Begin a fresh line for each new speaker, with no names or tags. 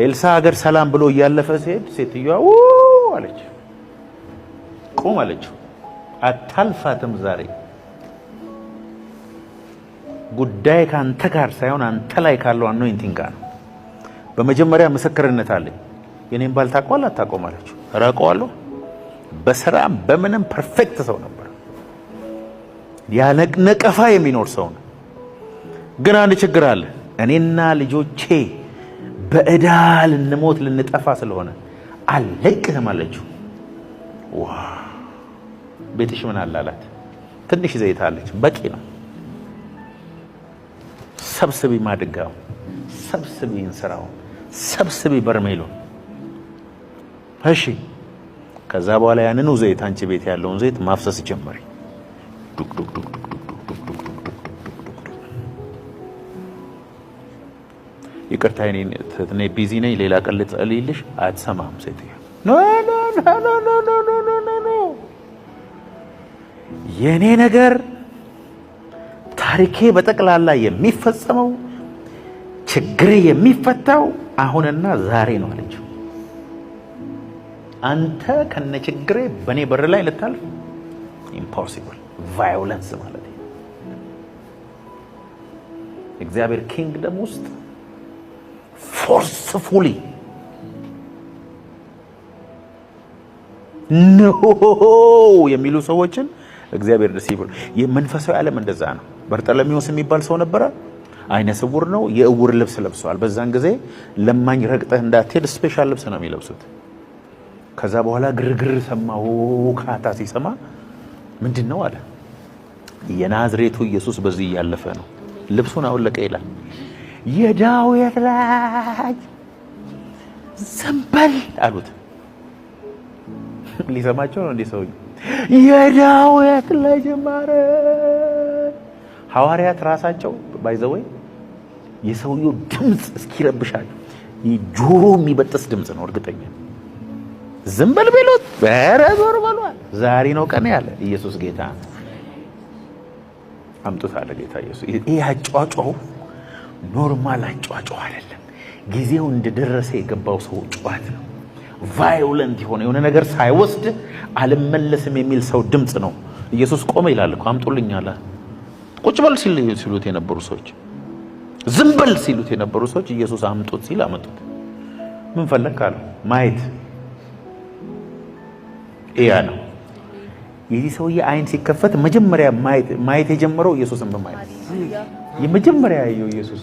ኤልሳ ሀገር ሰላም ብሎ እያለፈ ሲሄድ ሴትዮዋ ው አለች፣ ቁም አለችው። አታልፋትም ዛሬ፣ ጉዳይ ከአንተ ጋር ሳይሆን አንተ ላይ ካለው anointing ጋር ነው። በመጀመሪያ ምስክርነት አለኝ። የኔን ባል ታውቀዋለህ አታውቀውም አለችው። ኧረ አውቀዋለሁ። በስራም በምንም perfect ሰው ነበር። ያለ ነቀፋ የሚኖር ሰው ነው። ግን አንድ ችግር አለ። እኔና ልጆቼ በዕዳ ልንሞት ልንጠፋ ስለሆነ አልለቅህም አለችው። ዋ፣ ቤትሽ ምን አለ አላት። ትንሽ ዘይት አለች፣ በቂ ነው። ሰብስቢ ማድጋው፣ ሰብስቢ እንስራውን፣ ሰብስቢ በርሜሉን። እሺ፣ ከዛ በኋላ ያንኑ ዘይት፣ አንቺ ቤት ያለውን ዘይት ማፍሰስ ጀመሪ። ዱቅ ዱቅ ዱቅ ዱቅ ዱቅ ዱቅ ዱቅ ዱቅ ዱቅ ዱቅ ዱቅ። ይቅርታ፣ እኔ busy ነኝ፣ ሌላ ቀን ልጸልይልሽ። አትሰማም ሴትዮ። No, no, no, no, no, no, no, no, no፣ የእኔ ነገር፣ ታሪኬ በጠቅላላ የሚፈጸመው፣ ችግሬ የሚፈታው አሁንና ዛሬ ነው አለችው። አንተ ከነ ችግሬ በእኔ በር ላይ ልታልፍ impossible። Violence ማለት ነው። እግዚአብሔር kingdom ውስጥ forcefully no የሚሉ ሰዎችን እግዚአብሔር ደስ ይበል። የመንፈሳዊ ዓለም እንደዛ ነው። በርጠለሜዎስ የሚባል ሰው ነበረ። አይነ ስውር ነው። የእውር ልብስ ለብሰዋል። በዛን ጊዜ ለማኝ ረግጠህ እንዳትሄድ special ልብስ ነው የሚለብሱት። ከዛ በኋላ ግርግር ሰማ። ካታ ሲሰማ ምንድን ነው አለ። የናዝሬቱ ኢየሱስ በዚህ እያለፈ ነው። ልብሱን አወለቀ ይላል። የዳዊት ልጅ ዘንበል አሉት። ሊሰማቸው ነው እንዲህ ሰውዬው። የዳዊት ልጅ ማረን። ሐዋርያት ራሳቸው by the way የሰውየው ድምፅ እስኪረብሻቸው፣ ጆሮ የሚበጥስ ድምፅ ነው። እርግጠኛ ዝም በል ቢሉት ኧረ ዞር በሏል። ዛሬ ነው ቀን ያለ ኢየሱስ ጌታ፣ አምጡት አለ ጌታ ኢየሱስ። ይህ አጯጯሁ normal አጯጯህ አይደለም። ጊዜው እንደደረሰ የገባው ሰው ጩኸት ነው። Violent የሆነ ነገር ሳይወስድ አልመለስም የሚል ሰው ድምፅ ነው። ኢየሱስ ቆመ ይላል እኮ፣ አምጡልኝ አለ። ቁጭ በል ሲሉት የነበሩ ሰዎች፣ ዝም በል ሲሉት የነበሩ ሰዎች ኢየሱስ አምጡት ሲል አመጡት። ምን ፈለግክ አለው። ማየት እያ ነው። የዚህ ሰውዬ አይን ሲከፈት መጀመሪያ ማየት የጀመረው ኢየሱስን በማየት፣ የመጀመሪያ ያየው ኢየሱስ።